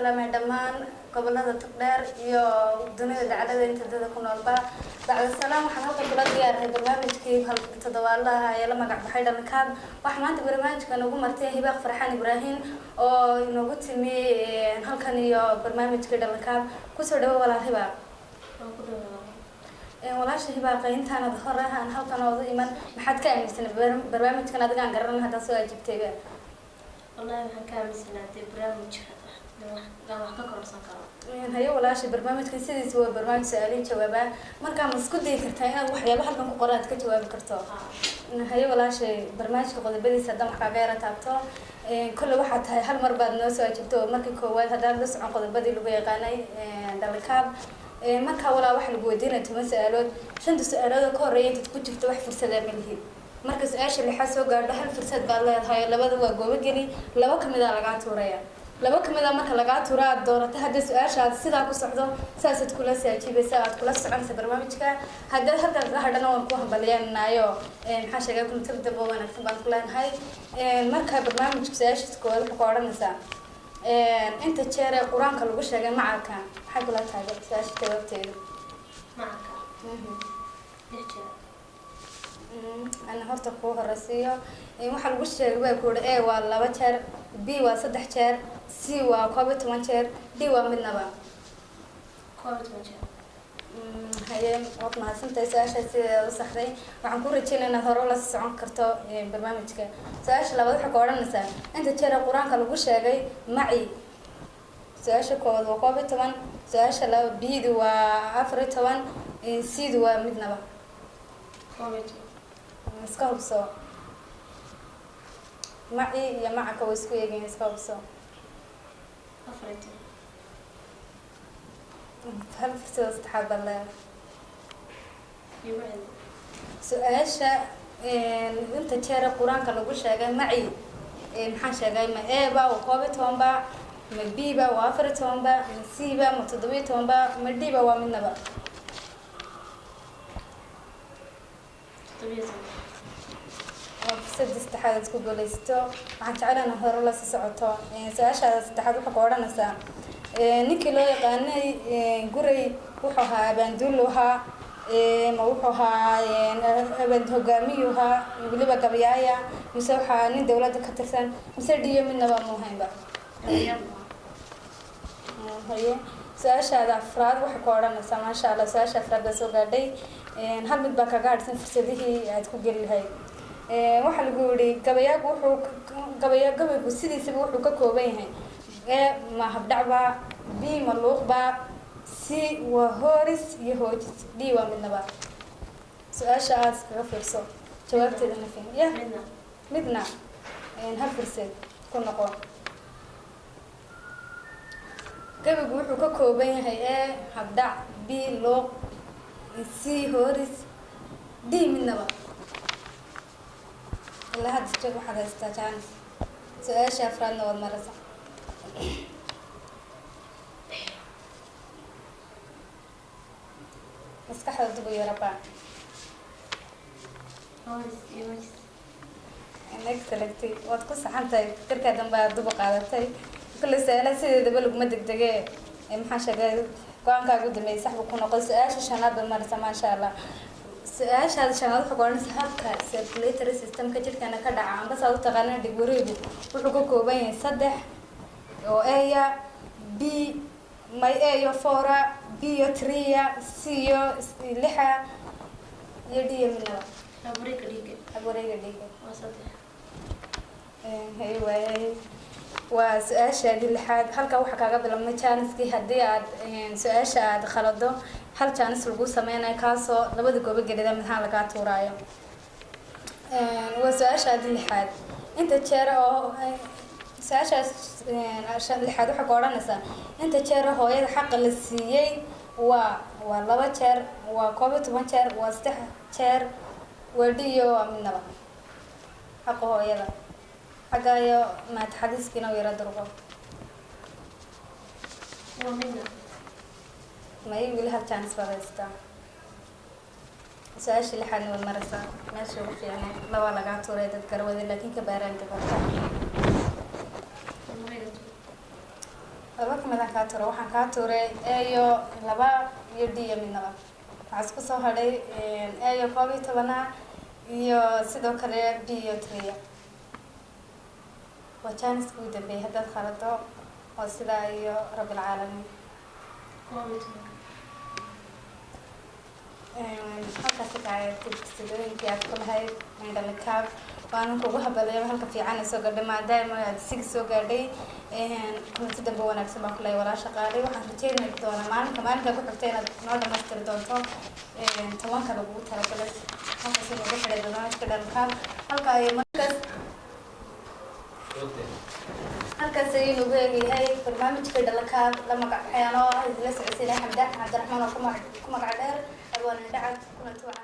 Salaamay dhammaan gobolada Togdheer iyo dunida dacalada inta dada ku noolba. Bacda salaam, waxaan halkan kula diyaarahay barnaamijkii toddobaadlaha ee la magac baxay Dhalankaab. Waxaa maanta barnaamijka noogu martay Hibaaq Farxaan Ibraahim oo inoogu timi halkan iyo barnaamijkii Dhalankaab. Kusoo dhawo, walaal Hibaaq. Walaasha Hibaaqa, intaanad hore aan halkan oodu iman, maxaad ka aaminsanay barnaamijkan adigaan garanan haddaan soo ajibtayba? Wallahi, waxaan ka aaminsanaa dee barnaamij aan wax ka kororsan karo. Haye walaasha, barnaamijkan sidiisa waa barnaamij su-aalihi jawaabaa. Markaa ma isku dayi kartaa inaad waxyaaba halkan ku qoran aad ka jawaabi karto? Haye walaashay, barnaamijka qodobadiisa haddaan wax kaaga yara taabto, kolle waxaa tahay hal mar baad noo soo ajibto oo markii koowaad haddaan la socon qodobadii lagu yaqaanay Dhalankaab. Markaa walaa, waxaa lagu weydiinaya 10 su-aalood. Shanta su-aalood oo ka horreeya intaad ku jirto wax fursadaa ma lihid. Marka su-aasha lixaad soo gaadho, hal fursad baad leedahay. Labada waa goobageli, laba kamid a lagaa tuuraya. Laba kamid a marka lagaa tuura, aad doorato. Haddii su-aasha aad sidaa ku socdo, saasaad kula saajiibaysa, aad kula soconaysa barnaamijka. Haddaad halkan kaga hadhana, waan ku hambalyanaayo. Maxaa sheegay, kuntab damba wanaagsan baan ku leenahay. Marka barnaamijka su-aashiisa koowaad wuxuu ku odhanaysaa: inta jeer ee Qur-aanka lagu sheegay macalka? Maxay kula tahay su-aasha jawaabteedu? Macalka lix jeer. Ana horta kuu horeysiiyo. Waxaa lagu sheegay waa ku uri: A waa laba jeer, B waa saddex jeer, C waa 11 jeer, D waa midnaba. 11 jeer. Haye, waad mahadsantahay. Su-aasha sideeda u saxday. Waxaan ku rajeynaya inaad hore ula socon karto barnaamijka. Su-aasha labaad waxay ku odhanaysaa: inta jeer ee Qur-aanka lagu sheegay maci? Su-aasha koowaad waa 11, su-aasha laba B-du waa 14, C-du waa midnaba. 11. Iska hubso. Maci iyo macaka way isku eegeen, iska hubso. 14. Hal fursada saddexaad baa leedahay. Igu celi. Su-aasha: inta jeer ee Qur-aanka lagu sheegay maci, maxaan sheegay? Ma A ba waa 11 ba, ma B ba waa 14 ba, ma C ba, ma 17 ba, ma D ba waa midnaba? 17. Waa fursadii saddexaad aad ku guuleysato. Waxaan jeclaan inaad hore la sii socoto. Su-aashaada saddexaad waxaa ku odhanaysaa: ninkii loo yaqaanay Gurey wuxuu ahaa abaanduul ahaa, ma wuxuu ahaa abaan hogaamiyuu ahaa, weliba gabayaaya, mise waxaa nin dawladda ka tirsan, mise dhiyo midnaba mu ahaynba? Haye, su-aashaada afraad waxay ku odhanaysaa, maasha Allah, su-aasha afraad baa soo gaadhay. Hal mid baa kaga hadhsan fursadihii aad ku geli lahayd. Waxaa lagu yihi: gabayaagu wuxuu gabaya, gabaygu sidiisaba wuxuu ka kooban yahay: A ma habdhacba, B ma luuqba, C waa hooris iyo hoojis, D waa midnaba. Su-aasha aad iskaga fiirso, jawaabteedana fin ya. Midna. Midna. Hal fursad ku noqo. Gabaygu wuxuu ka kooban yahay: A habdhac, B luuq, C hooris, D midnaba. Ilaa hadda joog waxaad haystaa chance. Su-aasha afraadna waad maraysaa. Maskaxda dib u yarabaa. Hooris iyo hoojis. Excellent, waad ku saxan tahay. Fikirka dambe aad duba qaadatay. Kulle su-aalaha sideedaba laguma degdege. Maxaa sheegay, go-aankaaga u dambeeyay sax buu ku noqon. Su-aasha shanaad baad maraysaa, maasha Allah. Su-aashaada shanaad wuxuu ku odhanaysaa: habka circulatory systemka jirkana ka dhaca, amba saad u taqaanana dhig wareegu, wuxuu ka kooban yahay saddex oo A B may A iyo foura, B iyo threea, C iyo lixa, iyo D iyo midnaba. Habwareegga dhiigga. Habwareega dhiigga. Waa saddex. Hay waayay, waa su-aashaadii lixaad. Halka waxaa kaaga bilaabmay chance-kii. Haddii aad su-aasha aad khalado, hal chance lagu sameynayo, kaasoo labada goobo gelida midhaan lagaa tuuraayo. Waa su-aashaadii lixaad. Inta jeer oo su-aashaas lixaad waxaa ku odhanaysaa: inta jeer oo hooyada xaqa la siiyey waa laba jeer, waa 11 jeer, waa saddex jeer, waa D iyo waa midnaba? Xaqa hooyada xagga iyo maataxadiiskiina u yara durqo. Waa midna. May, weli hal chance baad haystaa. Su-aasha lixaadna waad maraysaa, meesha ugu fiicnay. Labaa lagaa tuuray dad garwada, laakiin ka baaraanka barta. Laba iga tuur. Laba kamid. Maxaan kaa tuuray? Waxaan kaa tuuray A iyo laba iyo D iyo midnaba. Waxaa isku soo hadhay A iyo 11 iyo sidoo kale B iyo three. Waa jaaniska ugu dambeeyay. Haddaad khalado oo sidaa iyo rabbilcaalamiin. 11. Halkaasi kaayatay fursadooyinkii aad ku lahayd Dhalakaab. Waanan kugu habaleeya halka fiican ee soo gaadhay, maadaama aad sig soo gaadhay. Kulanti dambe wanaagsan baan kulay, walaasha qaalay. Waxaan rajeyn doonaa maalinka ku xigta inaad noo dhamaystiri doonto 10-ka lagugu talagalay. Halkaasi noogu xidhay barnaamijka Dhalakaab. Halka ay markaas halkaas ayuu nagu eegyahay barnaamijka Dhalakaab. La magac waxyaalo ah idinla socodsiinaya Xamda Cabdiraxmaan oo ku magac dheer Abwaanin Dhacad. Kulanti wacan.